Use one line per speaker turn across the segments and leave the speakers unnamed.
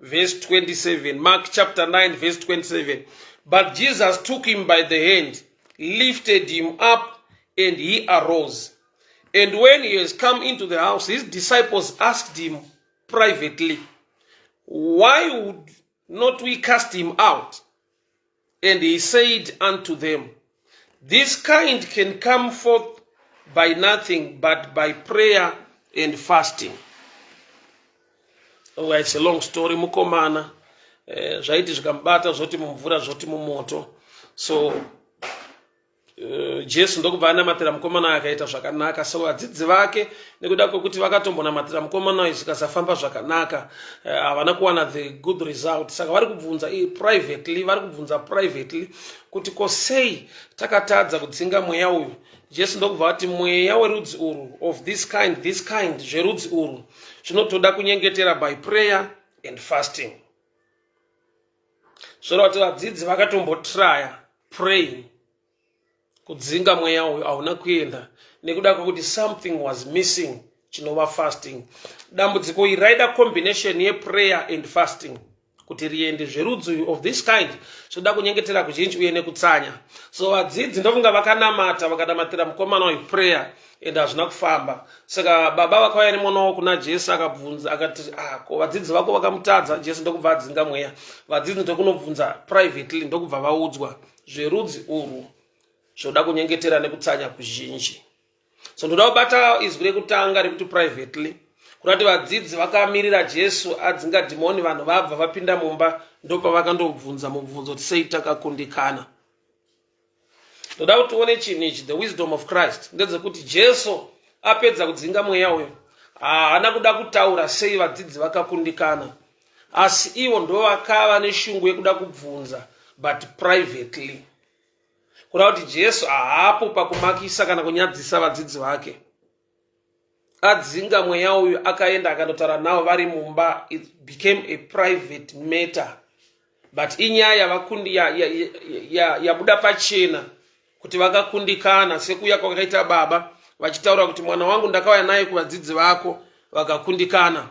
Verse 27, Mark chapter 9, verse 27. But Jesus took him by the hand, lifted him up, and he arose. And when he has come into the house, his disciples asked him privately, Why would not we cast him out? And he said unto them, This kind can come forth by nothing but by prayer and fasting. Oh, it's a long story mukomana zvaiti zvikamubata zvoti mumvura zvoti mumoto. So Jesu ndokubva anamatira mukomana akaita zvakanaka. So vadzidzi vake, nekuda kwekuti vakatombonamatira mukomana uyu zvikasafamba zvakanaka, havana kuwana the good result. Saka vari kubvunza privately, vari kubvunza privately kuti ko sei takatadza kudzinga mweya uyu? Jesu ndokubva vati mweya werudzi urwu, of this kind, this kind, zverudzi urwu zvinotoda kunyengetera by prayer and fasting. Zvoreva kuti vadzidzi vakatombotraya praying kudzinga mweya uyu, hauna kuenda nekuda kwekuti something was missing, chinova fasting. Dambudziko iri raida combination yeprayer and fasting kuti riende. Zverudzi uyu, of this kind, zvoda kunyengetera kuzhinji uye nekutsanya. So vadzidzi ndofunga vakanamata, vakanamatira mukomana uyu, prayer, and hazvina kufamba. Saka baba vakauya nemwana wavo kuna Jesu, akabvunza akati, "Ah, ko vadzidzi vako vakamutadza?" Jesu ndokubva adzinga mweya. Vadzidzi ndokunobvunza privately, ndokubva vaudzwa zverudzi urwu zvoda kunyengetera nekutsanya kuzhinji. So ndoda kubata izwi rekutanga rekuti privately, kuda kuti vadzidzi vakamirira Jesu adzinga dhimoni, vanhu vabva vapinda mumba, ndopavakandobvunza mubvunzo kuti sei takakundikana. Ndoda kuti tione chinhu ichi. The wisdom of Christ ndedzekuti Jesu apedza kudzinga mweya uyu, haana kuda kutaura sei vadzidzi vakakundikana, asi ivo ndo vakava neshungu yekuda kubvunza, but privately, kuda kuti Jesu haapo pakumakisa kana kunyadzisa vadzidzi vake. Adzinga mweya uyu, akaenda akandotaura navo vari mumba. It became a private matter, but inyaya yabuda ya pachena kuti vakakundikana, sekuya kwakaita baba vachitaura kuti mwana wangu ndakauya naye kuvadzidzi vako vakakundikana.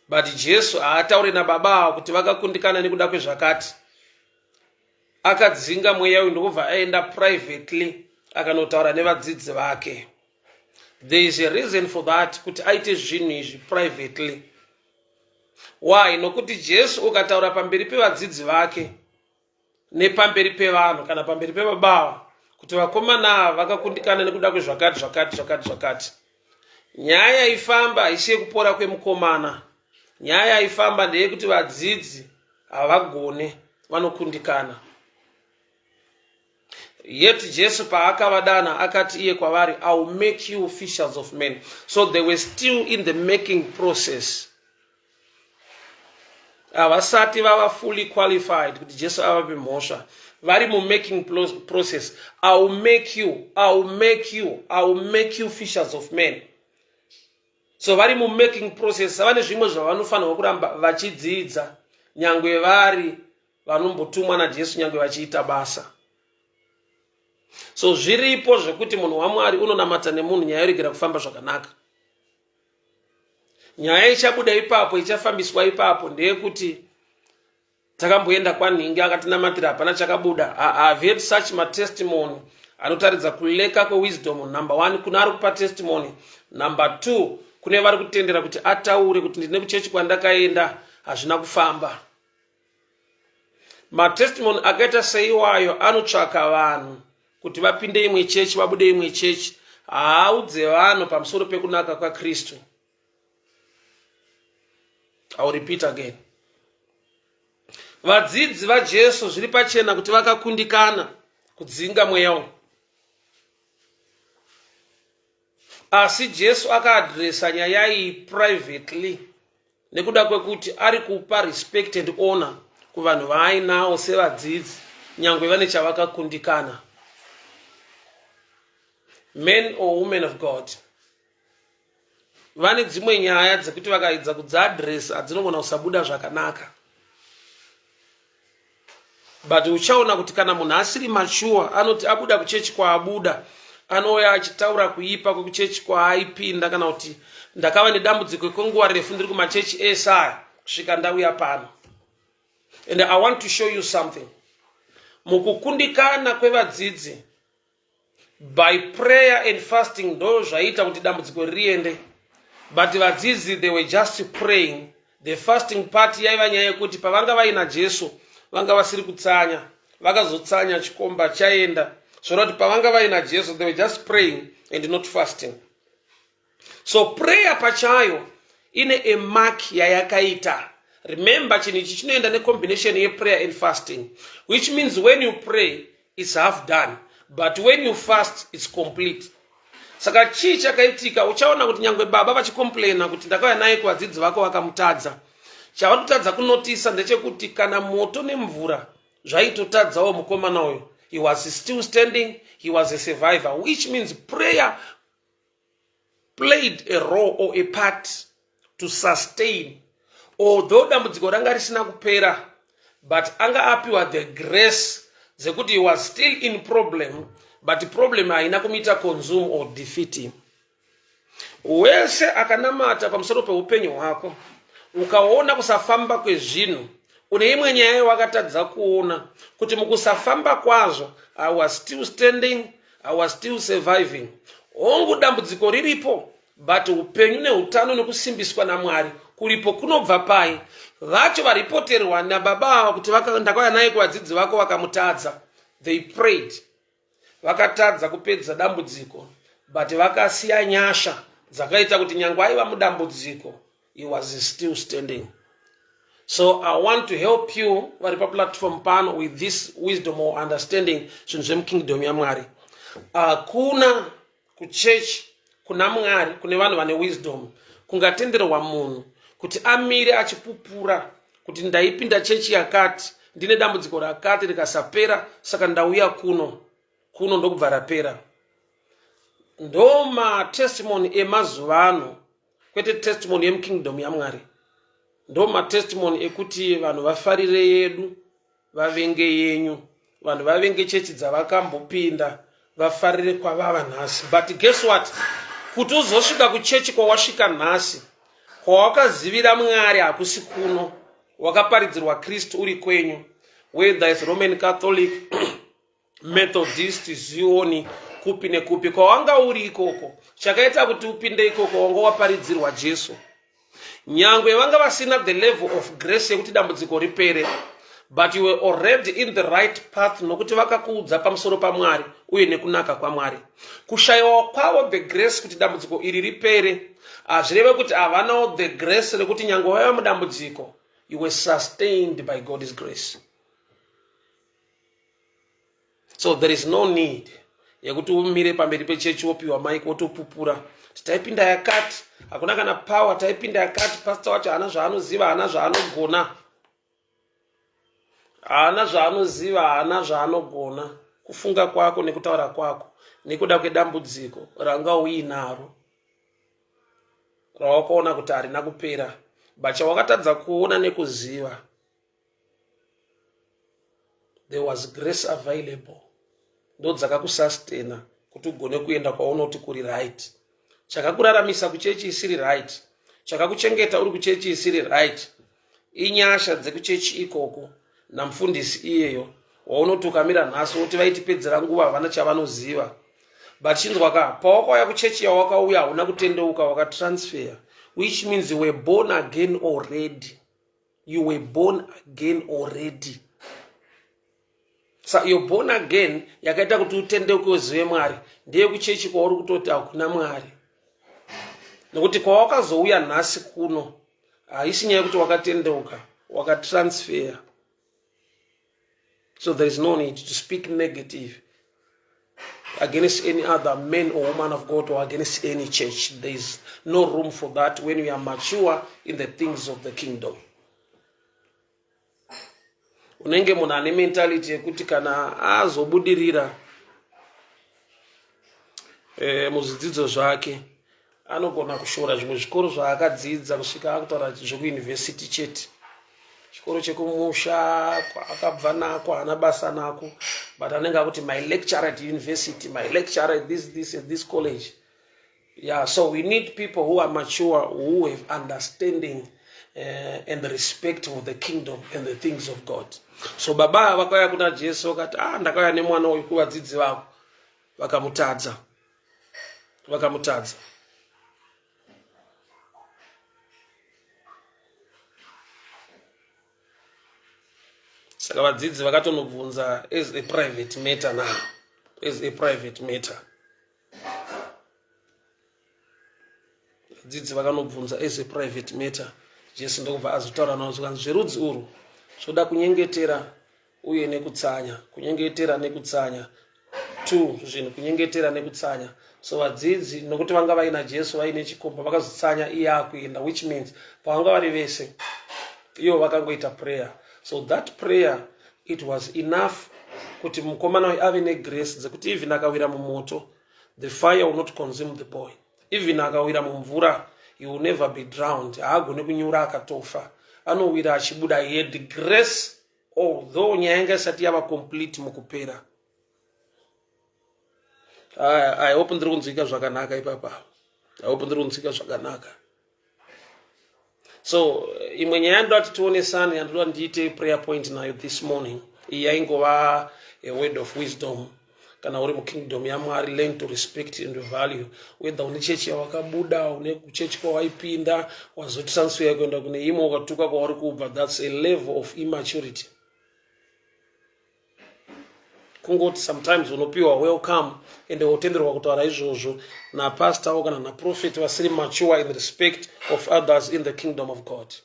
But Jesu haatauri nababa ava kuti vakakundikana nekuda kwezvakati. Akadzinga mweya uyu, ndokubva aenda privately akanotaura nevadzidzi vake. There is a reason for that, kuti aite zvinhu izvi privately. Why? Nokuti Jesu ukataura pamberi pevadzidzi vake nepamberi pevanhu kana pamberi pebabava kuti vakomana ava vakakundikana nekuda kwezvakati zvakati zvakati zvakati, nyaya yaifamba haisi yekupora kwemukomana. Nyaya yaifamba ndeyekuti vadzidzi havagone, vanokundikana. Yet Jesu paakavadana akati iye kwavari, "I will make you fishers of men." So they were still in the making process. Havasati vava fully qualified kuti Jesu avape mhosva. Vari mumaking process. "I will make you, I will make you, I will make you fishers of men." So vari mumaking process, vane zvimwe zvavanofanirwa kuramba vachidzidza, nyangwe vari vanombotumwa naJesu, nyangwe vachiita basa. So zviripo zvekuti munhu waMwari unonamata nemunhu, nyaya yoregera kufamba zvakanaka. Nyaya ichabuda ipapo, ichafambiswa ipapo, ndeyekuti takamboenda kwanhingi akatinamatira, hapana chakabuda. I've heard such matestimony anotaridza kulacka kwewisdom. Number one, kuna ari kupa testimony. Number two, kune vari kutendera kuti ataure kuti ndine kuchechi kwandakaenda hazvina kufamba. Matestimony akaita seiwayo anotsvaka vanhu kuti vapinde imwe chechi, vabude imwe chechi. Haaudze vanhu pamusoro pekunaka kwaKristu. I will repeat again. Vadzidzi vaJesu zviri pachena kuti vakakundikana kudzinga mweya uyu, asi Jesu akaadhiresa nyaya iyi privately nekuda kwekuti ari kupa respect and honor kuvanhu vaainawo sevadzidzi, nyangwe vane chavakakundikana. Men or women of God vane dzimwe nyaya dzekuti vakaedza kudziadhiresa hadzinogona kusabuda zvakanaka, but uchaona kuti kana munhu asiri mature, anoti abuda kuchechi kwaabuda, anouya achitaura kuipa kwekuchechi kwaaipinda kana kuti Ndakava nedambudziko kwenguva refu ndiri kumachechi ese aya kusvika ndauya pano. And I want to show you something. Mukukundikana kwevadzidzi by prayer and fasting, ndo zvaiita kuti dambudziko riende, but vadzidzi, they were just praying. The fasting part yaiva nyaya yekuti pavanga vaina Jesu vanga vasiri kutsanya. Vakazotsanya chikomba chaenda. Zvoreva kuti pavanga vaina Jesu, they were just praying and not fasting. So prayer pachayo ine a mark yayakaita. Remember, chinhu ichi chinoenda necombination yeprayer and fasting, which means when you pray, it's half done, but when you fast, it's complete. Saka chii chakaitika? Uchaona kuti nyange baba vachicomplaina kuti ndakauya naye kuvadzidzi vako vakamutadza, chavari kutadza kunotisa ndechekuti kana moto nemvura zvaitotadzawo mukomana uyu, he was still standing. He was a survivor, which means prayer played a role or a part to sustain. Although dambudziko ranga risina kupera, but anga apiwa the grace dzekuti he was still in problem, but problem haina kumuita consume or defeat him. Wese akanamata pamusoro peupenyu hwako, ukaona kusafamba kwezvinhu, une imwe nyaya wakatadza kuona kuti mukusafamba kwazvo, I was still standing, I was still surviving. Hongu, dambudziko riripo, but upenyu neutano nekusimbiswa naMwari kuripo. Kunobva pai? Vacho varipoterwa nababa ava kuti ndakauya naye kuvadzidzi vako vakamutadza, they prayed, vakatadza kupedza dambudziko, but vakasiya nyasha dzakaita kuti nyange aiva mudambudziko, he was still standing. So I want to help you vari paplatform pano with this wisdom or understanding zvinhu zvemukingdom yaMwari. Hakuna kuchechi kuna Mwari kune vanhu vane wisdom kungatenderwa munhu kuti amire achipupura kuti ndaipinda chechi yakati, ndine dambudziko rakati, rikasapera, saka ndauya kuno, kuno ndokubva rapera. Ndo matestimony emazuva ano, kwete testimony yemukingdom yaMwari. Ndo matestimony ekuti vanhu vafarire yedu, vavenge yenyu, vanhu vavenge chechi dzavakambopinda, vafarire kwavava nhasi. But guess what? Kuti uzosvika kuchechi kwawasvika nhasi, kwawakazivira Mwari, hakusi kuno. Wakaparidzirwa Kristu uri kwenyu, whether is Roman Catholic, Methodist, Zioni, kupi nekupi kwawanga uri ikoko. Chakaita kuti upinde ikoko, wanga waparidzirwa Jesu. Nyangwe vanga vasina the level of grace yekuti dambudziko ripere, but you were already in the right path, nokuti vakakuudza pamusoro paMwari uye nekunaka kwaMwari. Kushayiwa kwavo the grace kuti dambudziko iri ripere hazvireve kuti havanawo the grace rekuti nyange waiva mudambudziko, you were sustained by God's grace. So there is no need yekuti umire pamberi pechechi, wopiwa mic, wotopupura kuti taipinda yakati, hakuna kana power, taipinda yakati, pasta wacho haana zvaanoziva, haana zvaanogona, haana zvaanoziva, haana zvaanogona. Kufunga kwako nekutaura kwako nekuda kwedambudziko ranga uinaro rawakaona kuti harina kupera, but chawakatadza kuona nekuziva, there was grace available ndo dzakakusustena kuti ugone kuenda kwaunoti kuri right. Chakakuraramisa kuchechi isiri right, chakakuchengeta uri kuchechi isiri right, inyasha dzekuchechi ikoko namufundisi iyeyo waunoti ukamira nhasi woti vaitipedzera nguva, havana chavanoziva. But chinzwa ka, pawakauya kuchechi yawakauya, hauna kutendeuka, wakatransfer, which means you were born again already. You were born again already. Sa your born again yakaita kuti utendeuke uzive Mwari ndeyekuchechi kwauri kutoti hakuna Mwari, nekuti kwawakazouya nhasi kuno haisi nyaya yekuti wakatendeuka, wakatransfer. So there is no need to speak negative against any other man or woman of God or against any church. There is no room for that when we are mature in the things of the kingdom. Unenge munhu ane mentality yekuti kana azobudirira muzvidzidzo zvake, anogona kushora zvimwe zvikoro zvaakadzidza kusvika akutaura zvekuyunivhesiti chete. Chikoro chekumusha kwaakabva nako haana basa nako, but anenge akuti, "My lecturer at university, my lecturer at this, this, at this college." Yeah, so we need people who are mature, who have understanding and respect for the kingdom and the things of God. So baba vakauya kuna Jesu vakati, ah, ndakauya nemwana uyu kuvadzidzi vavo vakamutadza, vakamutadza. Saka vadzidzi vakatonobvunza as a private matter now, as a private matter. Vadzidzi vakanobvunza as a private matter. Jesu ndokubva azotaura navo zvikanzi zverudzi urwu zvoda kunyengetera uye nekutsanya, kunyengetera nekutsanya, two zvinhu, kunyengetera nekutsanya. So vadzidzi nokuti vanga vaina Jesu vaine chikomba vakazotsanya iye akuenda, which means pavanga vari vese ivo vakangoita prayer. So that prayer, it was enough kuti mukomana uyu ave negrace dzekuti even akawira mumoto, the fire will not consume the boy. Even akawira mumvura, he will never be drowned. Haagone kunyura akatofa, anowira achibuda. He had grace, although nyaya yanga isati yava complete mukupera. I hope ndiri kunzwika zvakanaka ipapa. I hope ndiri kunzwika zvakanaka. So imwe nyaya yandoda kuti tionesane, yandoda ndiite prayer point nayo this morning, iyi yaingova a word of wisdom. Kana uri mukingdom yaMwari, learn to respect and value, whether une chechi yawakabuda, une kuchechi kwawaipinda, wazotransfer kuenda kune imwe, ukatuka kwauri kubva, that's a level of immaturity. Kungoti sometimes unopiwa welcome ende wotenderwa kutaura izvozvo napastor kana naprophet vasiri mature in respect of others in the kingdom of God.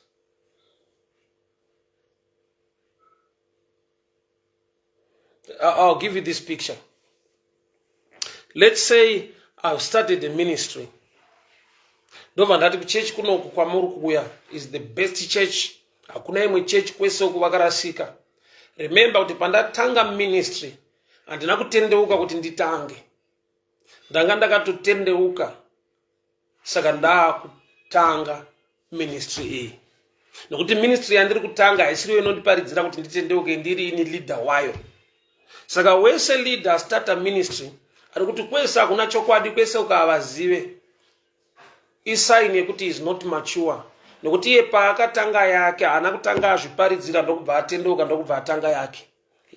I'll give you this picture. Let's say I've started a ministry. Ndobva ndati kuchechi kunoku kwamuri kuuya is the best church, hakuna imwe chechi, kwese uku vakarasika. Remember kuti pandatanga ministry handina kutendeuka kuti nditange, ndanga ndakatotendeuka, saka ndaakutanga ministry iyi nokuti ministry yandiri kutanga haisiriyo inondiparidzira kuti nditendeuke, ndiri ini leader wayo. Saka wese leader starter ministry ari kuti kwese hakuna chokwadi, kwese ukavazive, isign yekuti is not mature, nekuti iye paakatanga yake haana kutanga azviparidzira ndokubva atendeuka ndokubva atanga yake.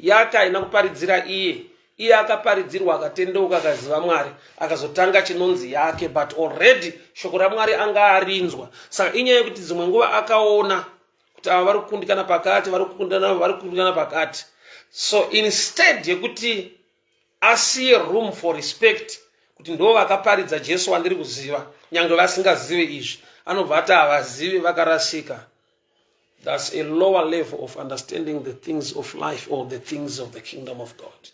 Yake haina kuparidzira iye, iye akaparidzirwa akatendeuka akaziva Mwari akazotanga chinonzi yake, but already shoko raMwari anga arinzwa. Saka inyaya yekuti dzimwe nguva akaona kuti ava vari kukundikana pakati, vari kukundikana, vari kukundikana pakati, so instead yekuti asiye room for respect kuti ndo vakaparidza Jesu wandiri kuziva, nyange vasingazive izvi, anobva ati havazivi, vakarasika. That's a lower level of understanding the things of life or the things of the kingdom of God.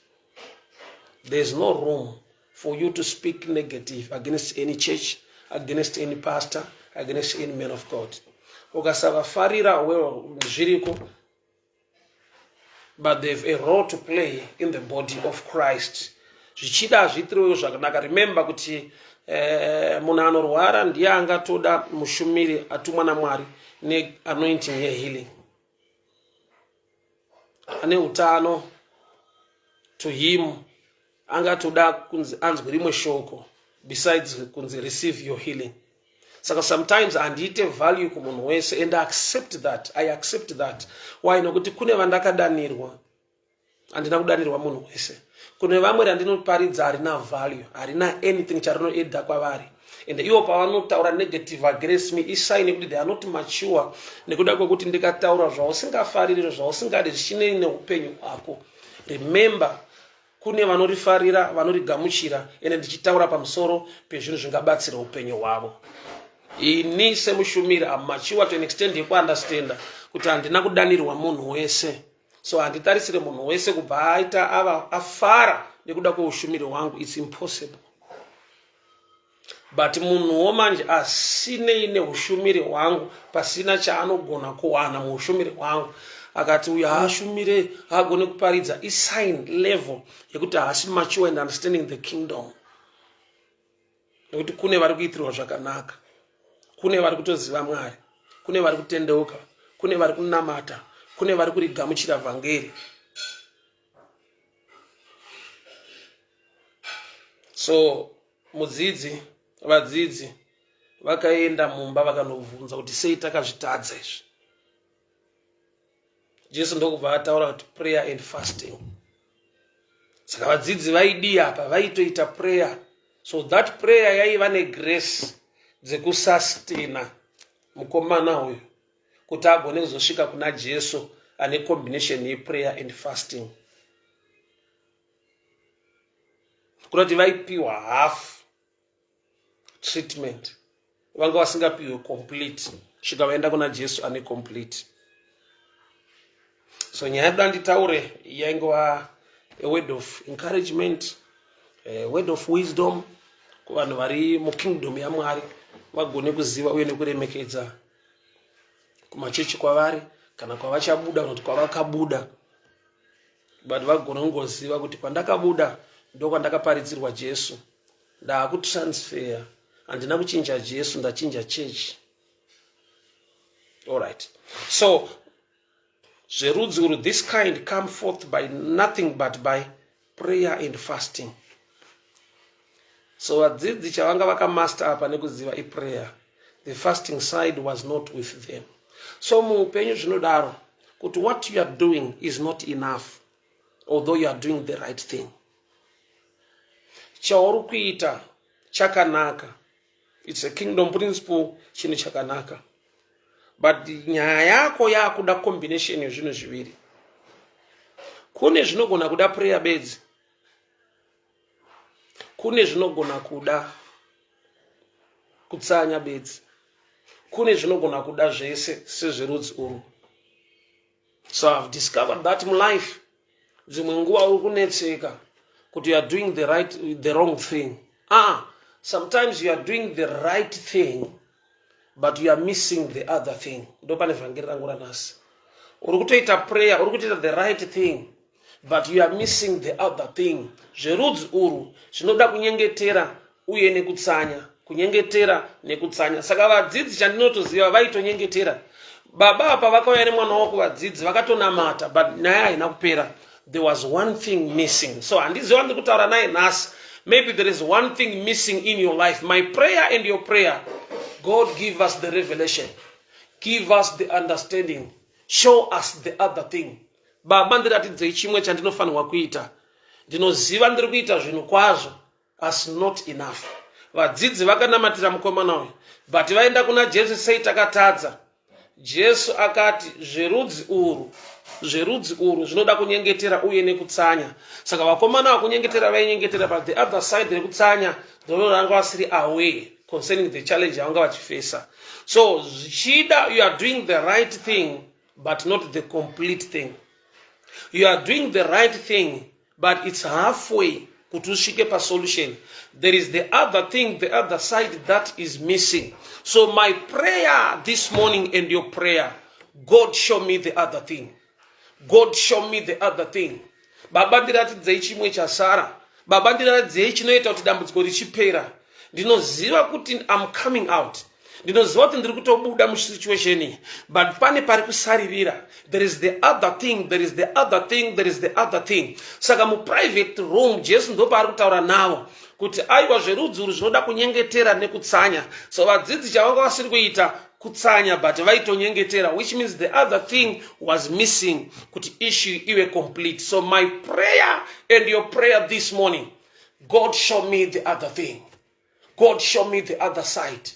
There's no room for you to speak negative against any church, against any pastor, against any man of God. Ukasavafarira, well, zviriko, but they have a role to play in the body of Christ. Zvichida hazviitiriwewo zvakanaka. Remember kuti munhu anorwara ndiye angatoda mushumiri atumwa naMwari neanointing yehealing. Ane utano, to him angatoda kunzi anzwe rimwe shoko besides kunzi receive your healing. Saka sometimes handiite value kumunhu wese, and I accept that, I accept that. Why? Nokuti kune vandakadanirwa, handina kudanirwa munhu wese. Kune vamwe randinoparidza harina value, harina anything charinoedha kwavari, and ivo pavanotaura negative against me, isign yekuti they are not mature, nekuda kwekuti ndikataura zvausingafariri, zvausingadi, zvichinei neupenyu hwako. Remember, kune vanorifarira, vanorigamuchira, ende ndichitaura pamusoro pezvinhu zvingabatsira upenyu hwavo. Ini semushumiri am mature to an extent yekuunderstanda kuti handina kudanirwa munhu wese, so handitarisire munhu wese kubva aita ava afara nekuda kweushumiri hwangu. It's impossible. But munhuwo manje asinei neushumiri hwangu, pasina chaanogona kuwana muushumiri hwangu, akati uyu haashumire, haagone kuparidza, isign level yekuti haasi mature and understanding the kingdom, nekuti kune vari kuitirwa zvakanaka, kune vari kutoziva Mwari, kune vari kutendeuka, kune vari kunamata, kune vari kurigamuchira vhangeri. So mudzidzi Vadzidzi vakaenda mumba vakanobvunza kuti sei takazvitadza izvi. Jesu ndokubva ataura kuti prayer and fasting. Saka vadzidzi vaidii apa? Vaitoita prayer. So that prayer yaiva negrace dzekusustaina mukomana uyu kuti agone kuzosvika kuna Jesu ane combination yeprayer and fasting. Kunoti vaipiwa half treatment, vanga vasingapiwe complete svika vaenda kuna Jesu ane complete. So nyaya yadoda nditaure yaingova a word of encouragement, a word of wisdom kuvanhu vari mukingdom yaMwari, vagone kuziva uye nekuremekedza kumachechi kwavari kana kwavachabuda kana kuti kwavakabuda, but vagone kungoziva kuti kwandakabuda ndokwandakaparidzirwa Jesu. Ndaakutransfer, handina kuchinja Jesu, ndachinja chechi. Alright, so zverudzi uru, this kind come forth by nothing but by prayer and fasting. So vadzidzi chavanga vakamaster apa nekuziva iprayer. The fasting side was not with them. So muupenyu zvinodaro kuti what you are doing is not enough, although you are doing the right thing. Chauri kuita chakanaka, it's a kingdom principle, chinhu chakanaka, but nyaya yako yakuda combination yezvinhu zviviri. Kune zvinogona kuda prayer bedzi, kune zvinogona kuda kutsanya bedzi, kune zvinogona kuda zvese sezverudzi urwu. So I've discovered that mulife dzimwe nguva uri kunetseka kuti you are doing the wrong thing. Ah, sometimes you are doing the right thing, but you are missing the other thing. Ndo pane vhangeri rangu ranhasi. Uri kutoita prayer, uri kutoita the right thing, but you are missing the other thing. Zverudzi urwu zvinoda kunyengetera uye nekutsanya, kunyengetera nekutsanya. Saka vadzidzi, chandinotoziva, vaitonyengetera. Baba apa vakauya nemwana wavo kuvadzidzi, vakatonamata, but nyaya haina kupera. There was one thing missing. So handiziva ndiri kutaura naye nhasi, maybe there is one thing missing in your life. My prayer and your prayer, God give us the revelation, give us the understanding, show us the other thing. Baba, ndiratidzei chimwe chandinofanirwa kuita. Ndinoziva ndiri kuita zvinhu kwazvo, asi not enough. Vadzidzi vakanamatira mukomana uyu, but vaenda kuna Jesu, sei takatadza? Jesu akati zverudzi urwu, zverudzi urwu zvinoda kunyengetera uye nekutsanya. Saka vakomana vakunyengetera, vainyengetera, but the other side rekutsanya ndoro ranga vasiri aware concerning the challenge yavanga vachifesa. So zvichida you are doing the right thing, but not the complete thing. You are doing the right thing, but it's halfway kuti usvike pasolution. There is the other thing, the other side that is missing. So my prayer this morning and your prayer, God, show me the other thing. God, show me the other thing. Baba, ndiratidzei chimwe chasara. Baba, ndiratidzei chinoita kuti dambudziko richipera. Ndinoziva kuti I'm coming out, ndinoziva kuti ndiri kutobuda musituation iyi, but pane pari kusaririra. There is the other thing, there is the other thing, there is the other thing. Saka muprivate room Jesu ndopaari kutaura navo kuti aiwa, zverudzi uru zvinoda kunyengetera nekutsanya. So vadzidzi chavanga vasiri kuita kutsanya, but vaitonyengetera, which means the other thing was missing kuti issue ive complete. So my prayer and your prayer this morning, God, show me the other thing. God, show me the other side.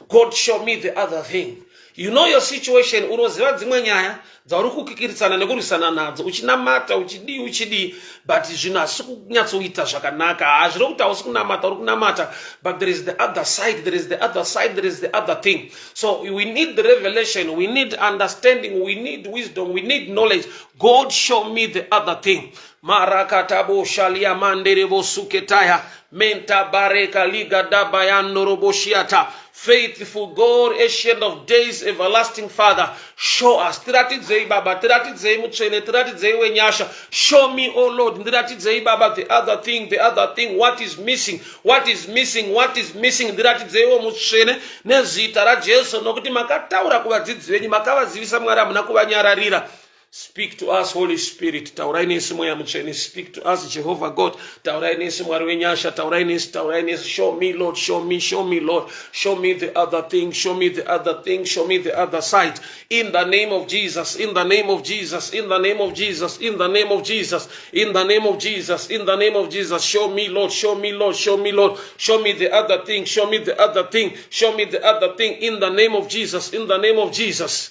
God, show me the other thing. You know your situation. Unoziva dzimwe nyaya dzauri kukikiritsana nekurwisana nadzo, uchinamata, uchidii, uchidii, but zvinhu hasi kunyatsoita zvakanaka. Hazviro kuti hausi kunamata, uri kunamata, but there is the other side, there is the other side, there is the other thing. So we need the revelation, we need understanding, we need wisdom, we need knowledge. God, show me the other thing. Marakatabo shalia manderebo suketaya menta bareka liga dabayandoroboshiata. Faithful God, Ancient of Days, Everlasting Father, show us. Tiratidzei Baba, tiratidzei Mutsvene, tiratidzei wenyasha. Show me, oh Lord, ndiratidzei Baba, the other thing, the other thing. What is missing? What is missing? What is missing? Ndiratidzeiwo Mutsvene nezita raJesu, nokuti makataura kuvadzidzi venyu, makavazivisa. Mwari, hamuna kuvanyararira. Speak to us, Holy Spirit. Taurai nesu, Mweya Mutsvene. Speak to us, Jehovah God. Taurai nesu, Mwari wenyasha. Taurai nesu, taurai nesu. Show me, Lord. Show me, show me, Lord. Show me the other thing. Show me the other thing. Show me the other side. In the name of Jesus. In the name of Jesus. In the name of Jesus. In the name of Jesus. In the name of Jesus. In the name of Jesus. Show me, Lord. Show me, Lord. Show me, Lord. Show me the other thing. Show me the other thing. Show me the other thing. In the name of Jesus. In the name of Jesus.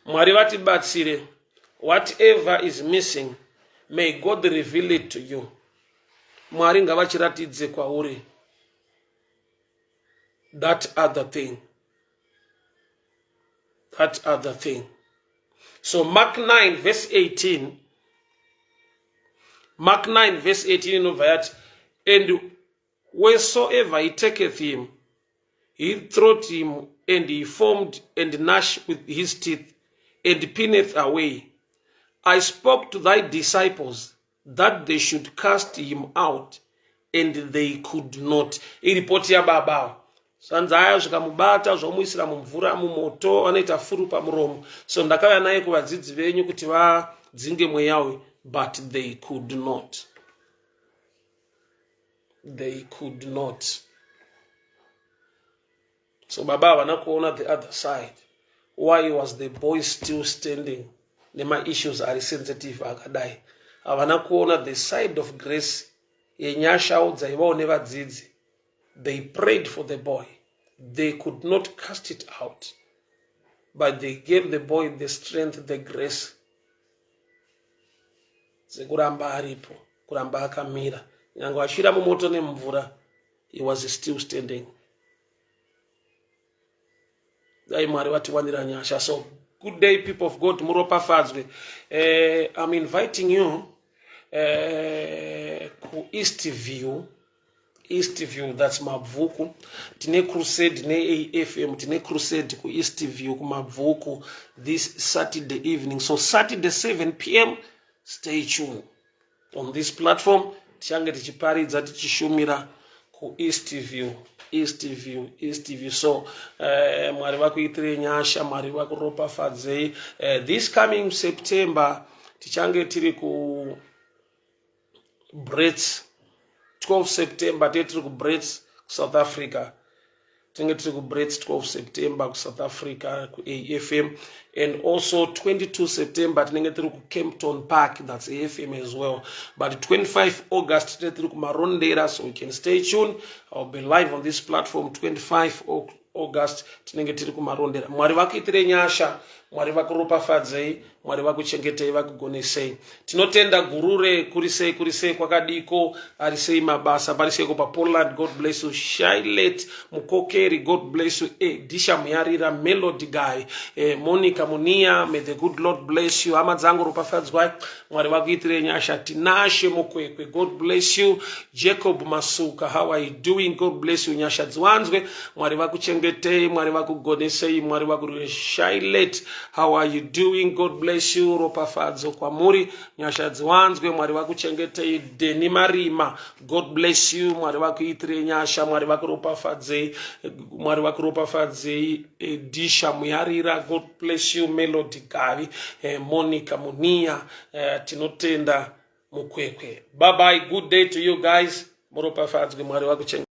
Mwari vatibatsire. Whatever is missing, may God reveal it to you. Mwari ngavachiratidze kwauri that other thing, that other thing. So Mark 9 verse 18, Mark 9 verse 18 inobva yati, "And wheresoever he taketh him, he throweth him, and he foamed and gnashed with his teeth and pineth away. I spoke to thy disciples that they should cast him out, and they could not." Iripoti yababa. Zvanzi aya zvikamubata, zvomuisira mumvura, mumoto, anoita furu pamuromo. So ndakauya naye kuvadzidzi venyu kuti vadzinge mweya uyu, but they could not. They could not. So baba havana kuona the other side. Why was the boy still standing nemaissues ari sensitive akadai? Havana kuona the side of grace, yenyashawo dzaivawo nevadzidzi. They prayed for the boy. They could not cast it out, but they gave the boy the strength, the grace dzekuramba aripo, kuramba akamira nyange achifira mumoto nemumvura. He was still standing. Dai Mwari vatiwanira nyasha. So good day, people of God. Muropafadzwe. I'm inviting you kuEast View. East View, that's Mabvuku. Tine crusade neAFM. Tine crusade kuEast View, kuMabvuku, this Saturday evening. So Saturday, 7 p.m., stay tuned on this platform. Tichange tichiparidza, tichishumira kuEast View, East View, East View. So Mwari vakuitirei nyasha, Mwari vakuropafadzei. This coming September tichange tiri ku Brits. 12 September tee tiri kuBrits, kuSouth Africa. Tinenge tiri kuBrits 12 September, kuSouth Africa, kuAFM. And also 22 September tinenge tiri kuCampton Park, that's AFM as well. But 25 August tinenge tiri kuMarondera. So you can stay tuned. I'll be live on this platform. 25 August tinenge tiri kuMarondera. Mwari vakuitire nyasha, Mwari vakuropafadzei, Mwari vakuchengetei, vakugonesei. Tinotenda. Gurure kuri sei? Kuri sei? Kwakadiko? Ari sei mabasa? Pari seiko paPoland? God bless you. Shilet Mukokeri, God bless you. Disha Muyarira, Melody Guy, Monica Munia, may the good Lord bless you. Hama dzangu, ropafadzwai, Mwari vakuitire nyasha. Tinashe Mukwekwe, God bless you. Jacob Masuka, how are you doing? God bless you. Nyasha dziwanzwe. Mwari vakuchengetei, Mwari vakugonesei, Mwari vakurire. Shilet, how are you doing? God bless you. Ropafadzo kwamuri, nyasha dziwanzwe, Mwari vakuchengetei. Deni Marima, God bless you. Mwari vakuitirei nyasha, Mwari vakuropafadzei, Mwari vakuropafadzei. Disha Muyarira, God bless you. Melody Gavi, Monica Munia, tinotenda Mukwekwe. Bye bye, good day to you guys. Muropafadzwe, Mwari vakuchenge.